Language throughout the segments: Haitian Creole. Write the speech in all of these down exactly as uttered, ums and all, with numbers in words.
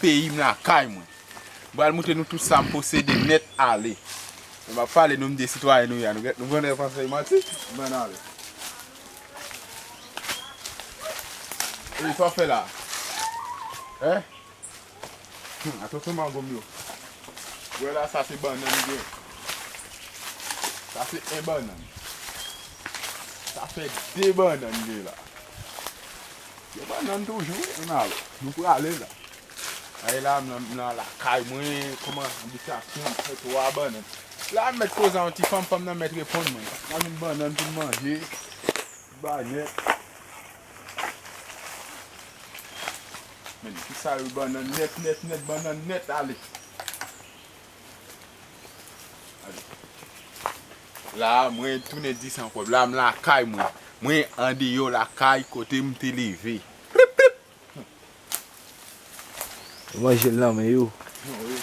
peyi m, lakay mwen. M pral montre nou tout sa m posede nèt ale. M ap pale nou, m di sitwayen nou ye a. Nou gen, nou gen panse manti? Bann ale. E sa w fè la? Hein? Hmm, atansyon mango m yo. Wè la, sa se bannann gen. Sa se en bannann. Sa fè de bannann gen la. Gen bannann toujou, wi, ann ale. Nou prale la. Ay la, m nan, m nan lakay mwen, kòman, abitasyon, m fè twa bannann. La, m mèt koze a yon ti fanm, fanm nan mèt reponn mwen. Mwen vin bannann pou m manje. Bay nèt. Men, ki sa yo bannann nèt, nèt, nèt, bannann nèt, ale. Ale. La, mwen tounen dis an kòb. La, m lakay mwen. Mwen andeyò lakay kote m te leve. Plip, plip. Yo manje l nan men yo. Wi.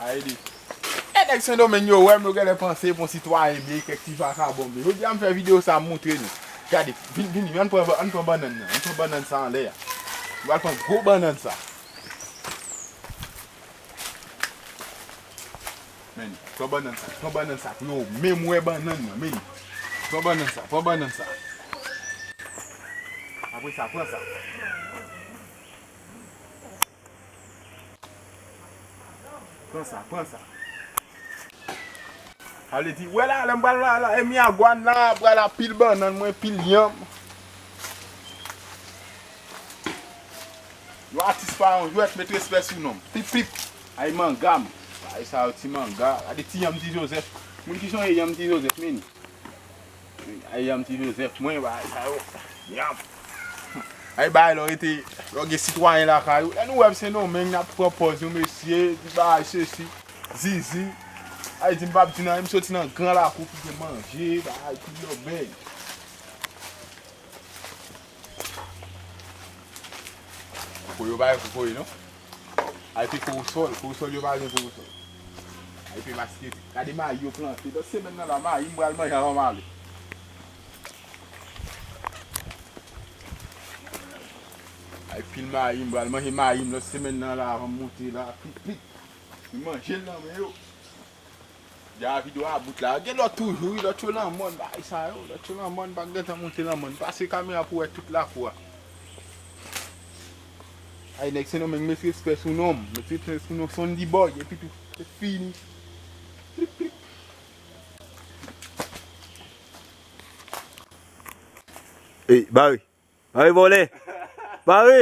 Ayiti. E nèg Sendomeng yo wè m, yo genlè panse pou sitwayen byen, kèk ti vakabon byen. Jodi a m fè videyo sa, m montre nou. Gade, vin, vin, ann pran, ann pran bannann nan. Ann pran bannann sa anlè a. Nou pral pran gwo bannann sa. Men, pran bannann sa, pran bannann sa pou yo menm wè bannann nan, men. Pran bannann sa, pran bannann sa. Apre sa, pran sa. Pran sa, pran sa. Sa vle di, wè la, lè m pral la, la, e Miragwàn la, pral la pil bannann, mwen pil yanm. Yon atis pa yon jwèt, met respè sou non m. Pip, pip. Ay manga m. Ay sa yo ti manga. Gade ti yanm ti Jozèf. Moun ki sonje yanm ti Jozèf, men. Ay yanm ti Jozèf, mwen, bagay sa yo. Yanm. Ay bagay lè w rete, lè w gen sitwayen lakay ou. Lè nou wè m Sendomeng, n ap pran pòz yon mesye, di bagay sesi, zizi. Ay di m p ap di nan, m soti nan gran lakou ki gen manje, bagay ki lòbèy. Kokoye yo pa gen kokoye non. Ayiti, kowosòl, kowosòl yo pa gen kowosòl. Ayiti, masketi. Gade mayi yo plante. Lòt semèn nan la, mayi m pral manje anvan m ale. Ay pil mayi, m pral manje mayi m lòt semèn nan la, anvan m monte la, pip, pip. M manje l nan men yo. Deja videyo a bout la. Gen lòt toujou, wi, lòt yo nan mòn, bagay sa yo. Lòt yo nan mòn, pa gentan monte nan mòn. Pase kamera pou wè tout lakou a. Ay, nèg Sendomeng, met respè sou non m. Met respè sou non Sondy Boy, epi tou, se fini. Plip, plip. Ey, bare. Bare vòlè. Bare.